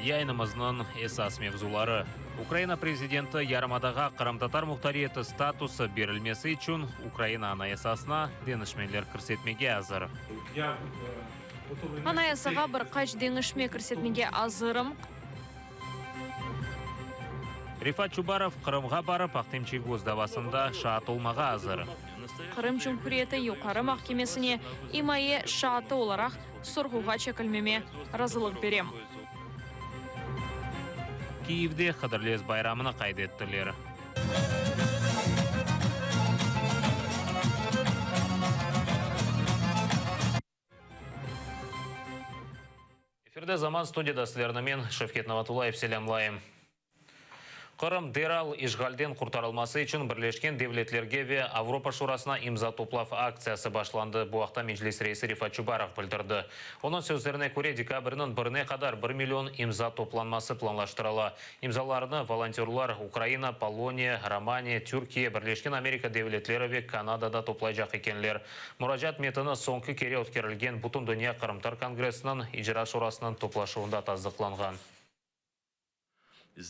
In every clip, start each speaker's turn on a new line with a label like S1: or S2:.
S1: Yayınımıznıñ esas mevzuları, Ukraina prezidenti yarımadağa qırımtatar muhtariyeti statusı berilmesi içün Ukraina Anayasasına deñişmeler kirsetmege azır.
S2: Anayasağa bir qaç deñişme kirsetmege azırım.
S1: Refat Çubarov Qırımğa barıp, Ahtem Çiygoz davasında şaat olmağa azır.
S2: Qırım Cumhuriyeti Yuqarı mahkemesine imaye şaatı olaraq sorğuğa çekilmeme razılıq berem.
S1: Kiyevde Hıdırlez bayramını qayd ettiler. Efirde Zaman studiyada sizlerni men, Şevket Navatullayev, selâmlayım. Qırım deral işğalden qurtarılması içün Birleşken Devletlerge ve Avropa Şurasına imza toplav aktsiyası başlandı. Bu aqta Meclis reisi Refat Çubarov bildirdi. Onıñ sözlerine köre, dekabrniñ birine qadar bir million imza toplanması planlaştırıla. İmzalarnı volontörlar Ukraina, Poloniya, Romaniya, Türkiye, Birleşken Amerika Devletleri ve Kanadada toplaycaq ekenler. Muracaat metini soñki kere ötkerilgen Bütündünya qırımtatar kongressiniñ icra şurasınıñ toplaşuvında tasdıqlanğan.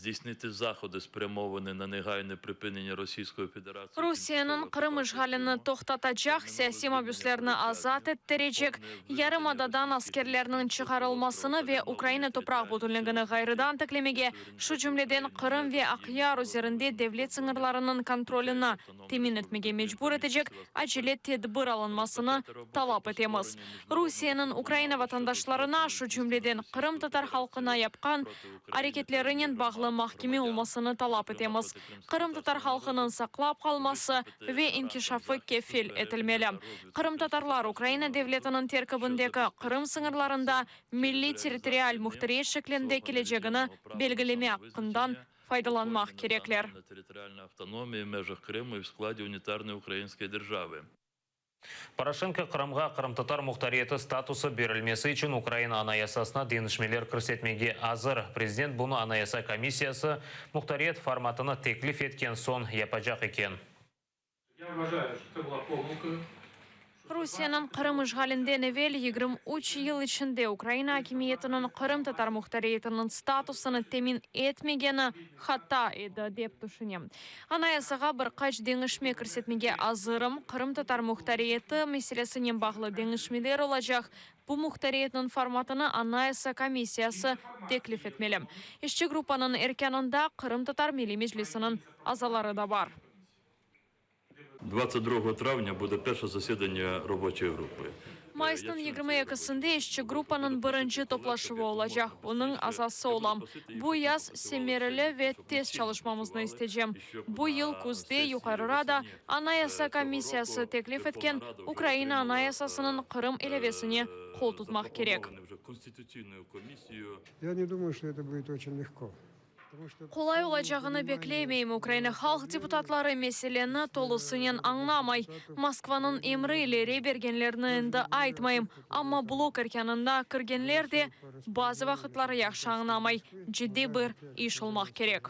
S3: Zdійснити заходи, спрямовані на негайне припинення Російською Федерацією
S2: Rusiyeniñ Qırım işğalini toqtatacaq, siyasiy mabüslerni azat ettirecek, yarımadadan askerlerniñ çıqarılmasını ve Ukraina topraq bütünligini ğayrıdan tiklemege, şu cümleden Qırım ve Aqyar üzerinde devlet sıñırlarınıñ kontrolini temin etmege mecbur etecek acele tedbir alınmasını talap etemiz. Rusiyeniñ Ukraina vatandaşlarına, şu cümleden qırımtatar halqına yapqan areketlerinen bağlı mahkeme olmasını talap etemiz. Qırımtatar halqınıñ saqlap qalması ve inkişafı kefil etilmeli. Qırımtatarlar Ukraina devletiniñ terkibindeki Qırım sıñırlarında milliy-territorial muhtariyet şeklinde kelecegini belgileme aqqından faydalanmaq kerekler.
S1: Poroşenko Qırımğa qırımtatar muhtariyeti statusı berilmesi içün Ukraina Anayasasına deñişmeler kirsetmege azır. Prezident bunı Anayasa komissiyası muhtariyet formatını teklif etken soñ yapacaq eken.
S2: Rusiyeniñ Qırım işğalinden evel 23 yıl içinde Ukraina akimiyetiniñ qırımtatar muhtariyetiniñ statusını temin etmegeni hata edi, dep tüşünem. Anayasağa bir qaç deñişme kirsetmege azırım, qırımtatar muhtariyeti meselesinen bağlı deñişmeler olacaq, bu muhtariyetniñ formatını Anayasa komissiyası teklif etmeli. İşçi gruppanıñ erkânında Qırımtatar Milliy Meclisiniñ azaları da bar.
S3: 22 travnâ bude perşe zasedaniye roboçey grupı.
S2: Mayısnıñ 22-sinde işçi gruppanıñ birinci toplaşuvı olacaq, onıñ azası olam. Bu yaz semereli ve tez çalışmamıznı istecem. Bu yıl küzde Yuqarı Rada Anayasa komissiyası teklif etken Ukraina Anayasasınıñ Qırım ilâvesine qol tutmaq kerek.
S4: Ya ne dumayu, şto eto budet oçen legko.
S2: Qolay olacağını beklemeyim, Ukraina halq deputatları meseleni tolusınen añlamay. Moskvanıñ emri ile rey bergenlerni endi aytmayım, amma blok erkânında kirgenler de bazı vaqıtları yahşı añlamay. Ciddiy bir iş olmaq kerek.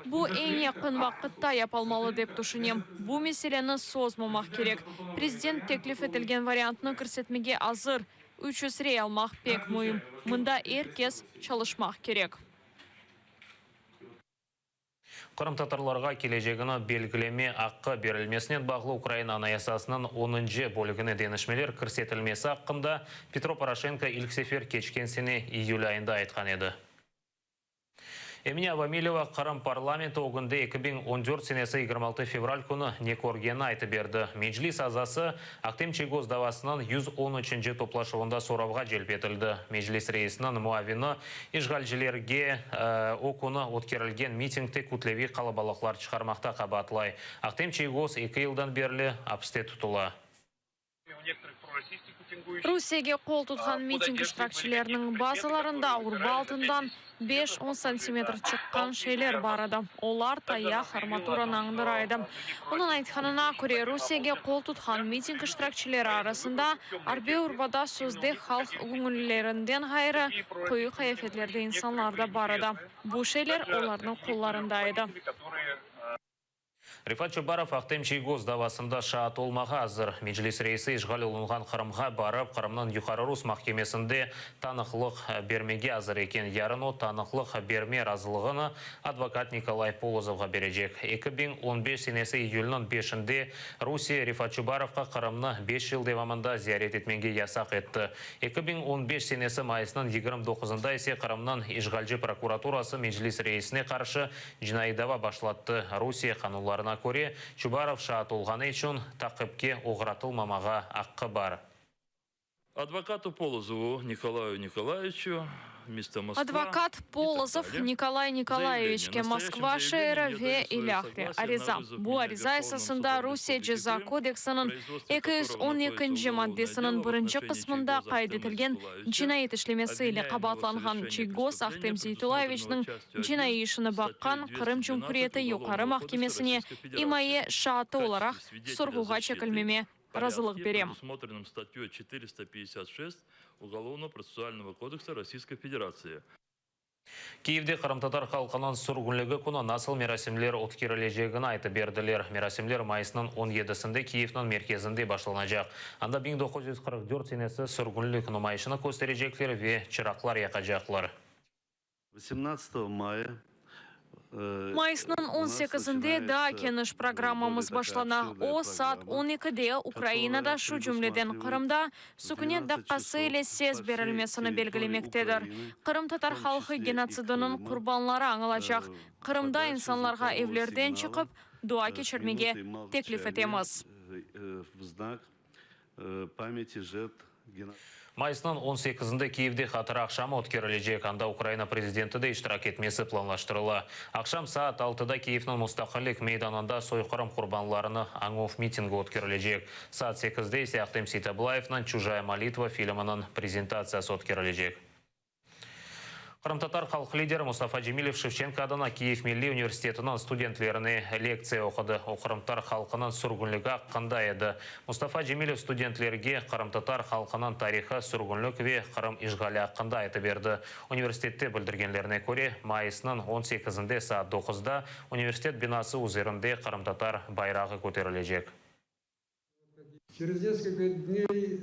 S2: Bu eñ yaqın vaqıtta yapalmalı, dep tüşünem. Bu meseleni sozmamaq kerek. Prezident teklif etilgen variantnı kirsetmege azır. 300 rey almaq pek müim. Mında er kes çalışmaq kerek.
S1: Qırımtatarlarğa kelecegini belgileme aqqı berilmesinen bağlı Ukraina Anayasasınıñ onuncı bölügine deñişmeler kirsetilmesi aqqında Petro Poroşenko ilk sefer keçken sene iyül ayında aytqan edi. Emine Avamileva Qırım parlamenti ögünde 2014 senesi 26 fevral künü ne körgenini aytıp berdi. Meclis azası Ahtem Çiygoz davasınıñ 113-nci toplaşuvında soravğa celp etildi. Meclis reisiniñ muavini işğalcilerge o künü ötkerilgen mitingde kütleviy qalabalıqlar çıqarmaqta qabaatlay. Ahtem Çiygoz eki yıldan berli apiste tutula.
S2: Rusiyege qol tutqan miting iştirakçileriniñ bazılarında urba altından beş-on santimetr çıqqan şeyler bar edi, olar tayaq armaturanı añdıra edi. Onıñ aytqanına köre, Rusiyege qol tutqan miting iştirakçileri arasında arbiy urbada sözde halq göñüllilerinden ğayrı, qoyu qıyafetlerde insanlar da bar edi. Bu şeyler olarnıñ qollarında edi.
S1: Refat Çubarov Ahtem Çiygoz davasında şaat olmağa azır. Meclis reisi işğal olunğan Qırımğa barıp, Qırımnıñ Yuqarı rus mahkemesinde tanıqlıq bermege azır eken. Yarın o, tanıqlıq berme razılığını advokat Nikolay Polozovğa berecek. 2015 senesi iyülniñ beşinde Rusiye Refat Çubarovqa Qırımnı beş yıl devamında ziyaret etmege yasaq etti. 2015 senesi mayısnıñ 29-ında ise Qırımnıñ işğalci prokuraturası Meclis reisine qarşı Cinaiy dava başlattı. Rusiye qanunlarına köre, Çubarov şaat olğanı içün taqipke oğratılmamağa aqqı bar.
S3: Advokatu Polozovу Nikolayu Nikolayeviçu, mista Moskva,
S2: Advokat
S3: i tak
S2: Polozov
S3: далее.
S2: Nikolay
S3: Заявление.
S2: Nikolayeviçke,
S3: Настоящим
S2: Moskva
S3: заявлением
S2: şeeri
S3: я
S2: ve
S3: даю свое
S2: ilâhre,
S3: согласие на
S2: ariza.
S3: вызов
S2: Bu
S3: меня
S2: ariza
S3: Верховным
S2: esasında
S3: судом
S2: Rusiye
S3: Республики
S2: Ceza
S3: Крым, в
S2: kodeksiniñ
S3: производстве
S2: eki yüz
S3: которого
S2: on
S3: находится
S2: ekinci
S3: уголовное
S2: maddesiniñ
S3: дело в
S2: birinci
S3: отношении
S2: qısmında
S3: Чийгоза
S2: qayd
S3: Ахтема
S2: etilgen
S3: Зейтуллаевича,
S2: cinayet işlemesi ile
S3: обвиняемого в
S2: qabaatlanğan
S3: совершении
S2: Çiygoz
S3: преступления,
S2: Ahtem Zeytullayeviçniñ
S3: предусмотренного частью 1
S2: cinaiy işini
S3: статьей
S2: baqqan Qırım
S3: 212
S2: Cumhuriyeti Yuqarı
S3: Уголовного кодекса
S2: mahkemesine
S3: Российской Федерации
S2: imaye
S3: в
S2: şaatı
S3: качестве
S2: olaraq
S3: свидетеля
S2: sorğuğa
S3: защиты
S2: çekilmeme
S3: в порядке,
S2: razılıq berem.
S3: предусмотренном статьей 456 Уголовно-процессуального кодекса Российской Федерации.
S1: Kiyevde qırımtatar halqınıñ sürgünligi künü nasıl merasimler ötkerilecegini aytıp berdiler. Merasimler mayısnıñ 17-sinde Kiyevniñ merkezinde başlanacaq. Anda 1944 senesi sürgünlik numayışını kösterecekler ve çıraqlar yaqacaqlar.
S5: 18 mая
S2: Mayısnıñ 18-inde daa keniş programmamız başlana. O, saat 12-de Ukrainada, şu cümleden Qırımda, sükünet daqqası ile ses berilmesini belgilemektedir. Qırımtatar halqı genotsidiniñ qurbanları añılacaq. Qırımda insanlarğa evlerden çıqıp, dua keçirmege teklif etemiz.
S5: В знак памяти жертв
S1: Mayısnıñ 18-inde Kiyevde hatıra aqşamı ötkerilecek, anda Ukraina prezidenti de iştirak etmesi planlaştırıla. Aqşam saat 6-da Kiyevniñ Mustaqillik meydanında soyqırım qurbanlarını añuv mitingi ötkerilecek. Saat 8-de ise Ahtem Seytablayevniñ Çujaya molitva filminiñ prezentatsiyası ötkerilecek. Qırımtatar halq lideri Mustafa Cemilev Şevçenko adına Kiyev milliy universitetiniñ studentlerine lektsiya oqudı. O, qırımtatar halqınıñ sürgünligi aqqında edi. Mustafa Cemilev studentlerge qırımtatar halqınıñ tarihı, sürgünlik ve Qırım işğali aqqında aytıp berdi. Universitette bildirgenlerine köre, mayısnıñ 18-inde saat 9-da universitet binası üzerinde qırımtatar bayrağı köterilecek.
S4: Через несколько дней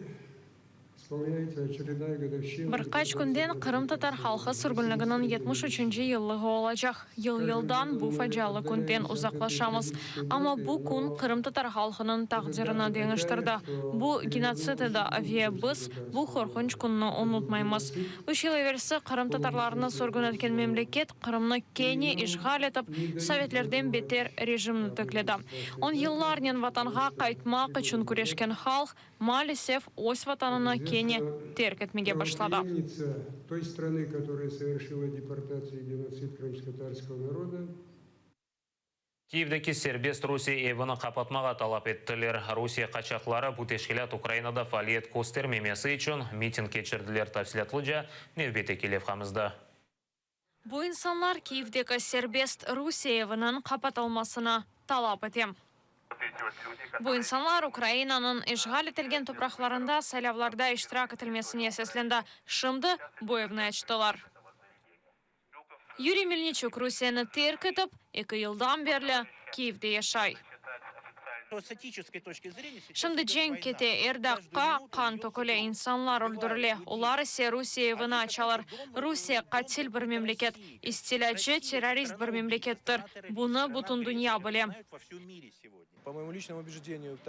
S4: исполняется очередная годовщина.
S2: Bir qaç künden qırımtatar halqı sürgünliginiñ 73-nci yıllığı olacaq. Yıl-yıldan bu facialı künden uzaqlaşamız. Amma bu kün qırımtatar halqınıñ taqdirini deñiştirdi. Bu genotsid edi ve biz bu qorqunç künni unutmaymız. Üç yıl evelsi qırımtatarlarnı sürgün etken memleket Qırımnı kene işğal etip, sovetlerden beter rejimni tikledi. On yıllarnen Vatanğa qaytmaq içün küreşken halq, maalesef, öz Vatanını kene terk etmege başladı.
S4: Той страны, которая совершила депортацию и геноцид крымско-татарского народа.
S1: Kiyevdeki Serbest Rusiye evini qapatmağa talap ettiler. Rusiye qaçaqları bu teşkilât Ukrainada faaliyet köstermemesi içün miting keçirdiler. Tafsilâtlıca nevbetteki levhamızda.
S2: Bu insanlar Kiyevdeki Serbest Rusiye eviniñ qapatılmasını talap ete. Bu insanlar Ukrainanıñ işğal etilgen topraqlarında saylavlarda iştirak etilmesine seslendi. Şimdi bu evni açtılar. Yuriy Melniçuk Rusiyeni terk etip, eki yıldan berli Kiyevde yaşay. Şimdi cenk kete, er daqqa qan töküle, insanlar öldürile, olar ise Rusiye evini açalar. Rusiye qatil bir memleket, istilâcı, terrorist bir memlekettir. Bunı bütün dünya bile.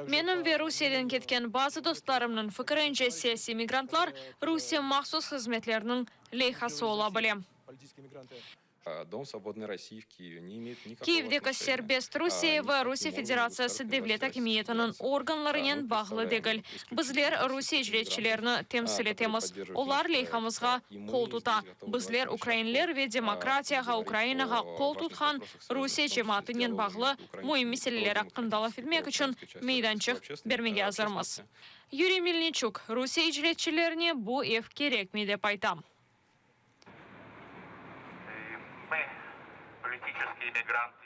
S2: Menim ve Rusiyeden ketken bazı dostlarımnıñ fikirince, siyasiy migrantlar Rusiye mahsus hızmetleriniñ leyhası ola bile.
S6: Dom Svobodной России в Киеве не имеет никакого
S2: Kiyevdeki
S6: отношения
S2: Serbest Rusiye evi Rusiye Federatsiyası devlet akimiyetiniñ organlarınen bağlı degil. Bizler Rusiye icretçilerini temsil etemiz, olar leyhamızğa qol tuta. Bizler ukrainler ve demokratiyağa, Ukrainağa qol tutqan Rusiye cemaatınen bağlı müim meseleler aqqında laf etmek içün meydançıq bermege azırmız. Yuriy Melniçuk, Rusiye icretçilerine bu ev kerekmey, dep ayta.
S7: Мы, политические мигранты.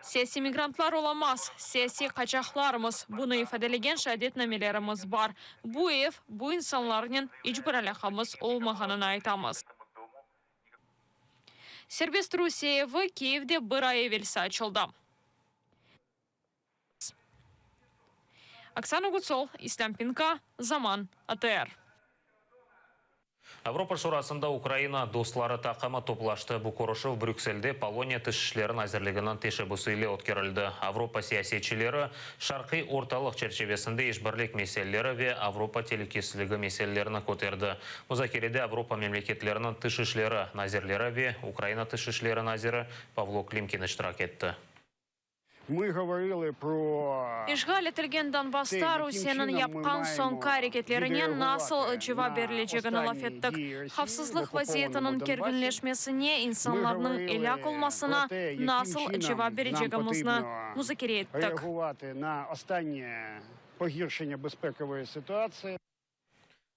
S2: Siyasiy migrantlar olamaz, siyasiy qaçaqlarmız. Bunı ifadelegen şeadetnamelerimiz bar. Bu ev, bu insanlarnen iç bir alâqamız olmağanını aytamız. Serbest Rusiye evi Kiyevde bir ay evelsi açıldı. Oksana Gutsol, İslâm Pinka, Zaman, ATR.
S1: Avropa Şurasında Ukraina dostları taqımı toplaştı. Bu körüşüv Brükselde Poloniya Tış işleri nazirliginiñ teşebbüsi ile ötkerildi. Avropa siyasetçileri Şarqiy ortalıq çerçivesinde işbirlik meseleleri ve Avropa telükesizligi meselelerini köterdi. Muzakerede Avropa memleketleriniñ tış işleri nazirleri ve Ukraina tış işleri naziri Pavlo Klimkin iştirak etti.
S2: İşğal etilgen Donbassta Rusiyeniñ yapqan soñki areketlerine nasıl cevap berilecegini laf ettik. Havfsızlıq vaziyetiniñ kerginleşmesine, insanlarnıñ elâk olmasına nasıl cevap berecegimizni muzakere ettik.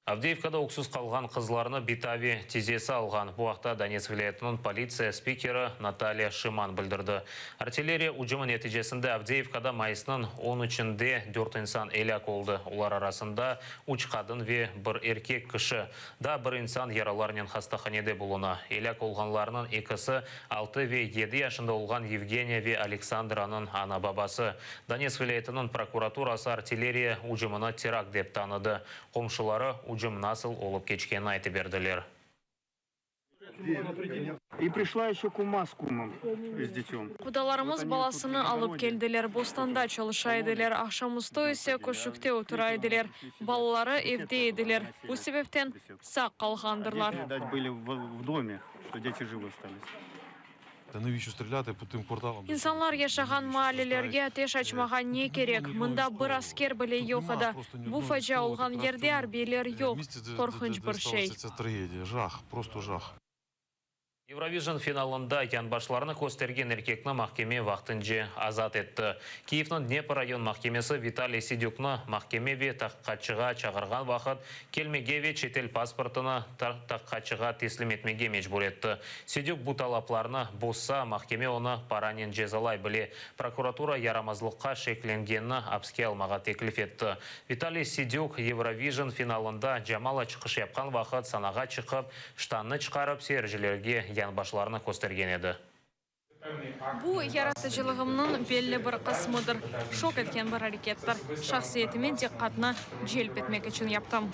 S1: Avdeyevkada öksüz qalğan qızlarnı bitavi tizesi alğan. Bu aqta Donetsk vilâyetiniñ politsiya spikeri Natalya Şiman bildirdi. Artilleriya ücümi neticesinde Avdeyevkada mayısnıñ on üçünde dört insan elâk oldı, olar arasında üç qadın ve bir erkek kişi. Daa bir insan yaralarnen hastahanede buluna. Elâk olğanlarnıñ ekisi, altı ve yedi yaşında olğan Yevgeniya ve Aleksandranıñ ana-babası. Donetsk vilâyetiniñ prokuraturası artilleriya ücümini terakt dep tanıdı. Qomşuları ücüm nasıl olıp keçkenini aytıp berdiler.
S8: I prişla eşe kuma s kumom i s ditêm.
S2: Qudalarımız balasını alıp keldiler, bostanda çalışa ediler, aqşam üstü ise köşükte otura ediler. Balaları evde ediler, bu sebepten sağ qalğandırlar. İnsanlar yaşağan maallelerge ateş açmağa ne kerek? Mında bir asker bile yoq edi. Bu facia olğan yerde arbiyler yoq. Qorqunç bir şey.
S1: Eurovision finalında yanbaşlarını köstergen erkekni mahkeme vaqtınca azat etti. Kiyevniñ Dnepr rayon mahkemesi Vitaliy Sidükni mahkeme ve tahqiqatçığa çağırğan vaqıt kelmege ve çetel pasportını tahqiqatçığa teslim etmege mecbur etti. Sidük bu talaplarnı bozsa, mahkeme onı paranen cezalay bile. Prokuratura yaramazlıqqa şeklengenni apske almağa teklif etti. Vitaliy Sidük Eurovision finalında Jamala çıqış yapqan vaqıt sanağa çıqıp, ştannı çıqarıp, seyircilerge yanbaşlarını köstergen edi.
S2: Bu, yaratıcılığımnıñ belli bir qısmıdır, şok etken bir arekettir. Şahsiyetime diqqatnı celp etmek içün yaptım.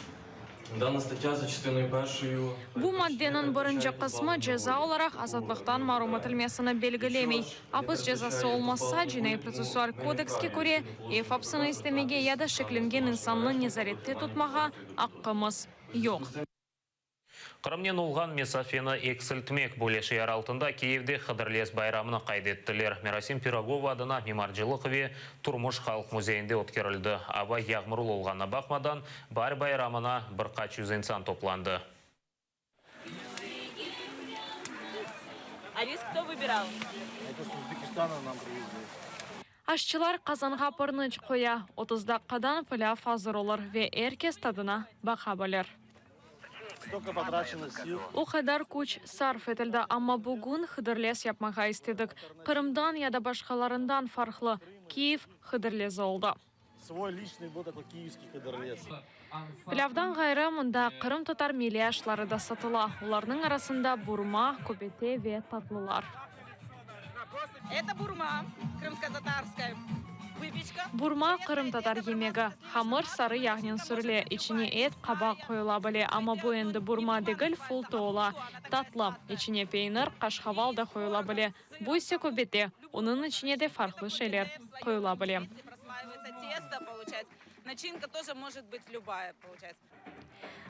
S2: Bu maddeniñ birinci qısmı ceza olaraq azatlıqtan marum etilmesini belgilemey. Apis cezası olmasa, Cinaiy-protsessual kodekske köre, ev apsini istemege ya da şeklengen insannı nezarette tutmağa aqqımız yoq.
S1: Qırımnen olğan mesafeni eksiltmek böyle şiar altında Kiyevde Hıdırlez bayramını qayd ettiler. Merasim Pirogova adına mimarcılıq ve turmuş halq müzeyinde ötkerildi. Ava yağmurlı olğanına baqmadan, baar bayramına bir qaç yüz insan toplandı.
S2: Aşçılar qazanğa pırnıç qoya, 30 daqqadan pilâv azır olur ve er kes tadına baqa bilir. O qadar küç sarf etildi, amma bugün Hıdırlez yapmağa istedik. Qırımdan ya da başqalarından farqlı, Kiyev Hıdırlezi oldı. Pilâvdan ğayrı, mında qırımtatar milliy aşları da satıla. Olarnıñ arasında burma, köbete ve tatlılar. Burma, qırımtatar yemegi. Hamır sarı yağnen sürüle, içine et, qabaq qoyula bile, amma bu endi burma degil, fultu ola. Tatlı, içine peynir, qaşqaval da qoyula bile. Bu ise köbete, onıñ içine de farqlı şeyler qoyula bile.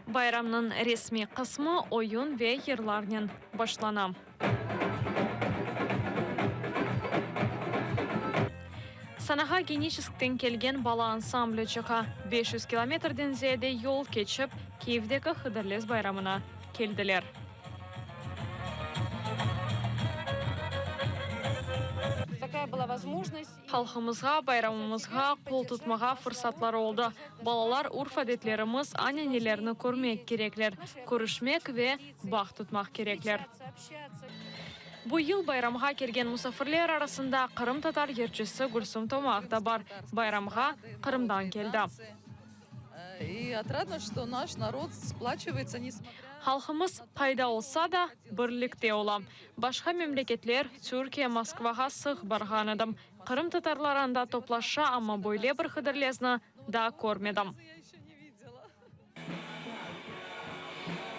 S2: Bayramnıñ resmiy qısmı oyun ve yırlarnen başlana. Sanağa Geniçeskten kelgen bala ansambli çıqa. 500 kilometrden ziyade yol keçip, Kiyevdeki Hıdırlez bayramına keldiler. Halqımızğa, bayramımızğa qol tutmağa fırsatları oldı. Balalar urf-adetlerimiz, ananelerni körmek kerekler, körüşmek ve bağ tutmaq kerekler. Bu yıl bayramğa kelgen musafirler arasında qırımtatar yırcısı Gülsüm Tomaq da bar. Bayramğa Qırımdan keldi. Halqımız qayda olsa da, birlikte ola. Başqa memleketler, Türkiye, Moskvağa sıq barğan edim. Qırımtatarlar anda toplaşa, amma böyle bir Hıdırlezni daa körmedim.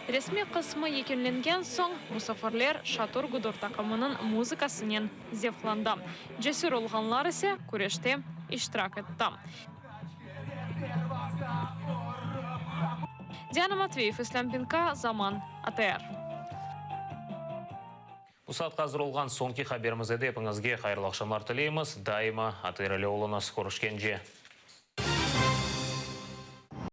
S2: Resmiy qısmı yekünlengen soñ, musafirler Şatur-Gudur taqımınıñ muzıkasınen zevqlandı. Cesür olğanlar ise küreşte iştirak etti. Diana Matveyev, İslâm Pinka, Zaman, ATR.
S1: Bu saatqa azır olğan soñki haberimiz edi. Epiñizge hayırlı aqşamlar tileymiz. Daima ATR ile oluñız. Körüşkence.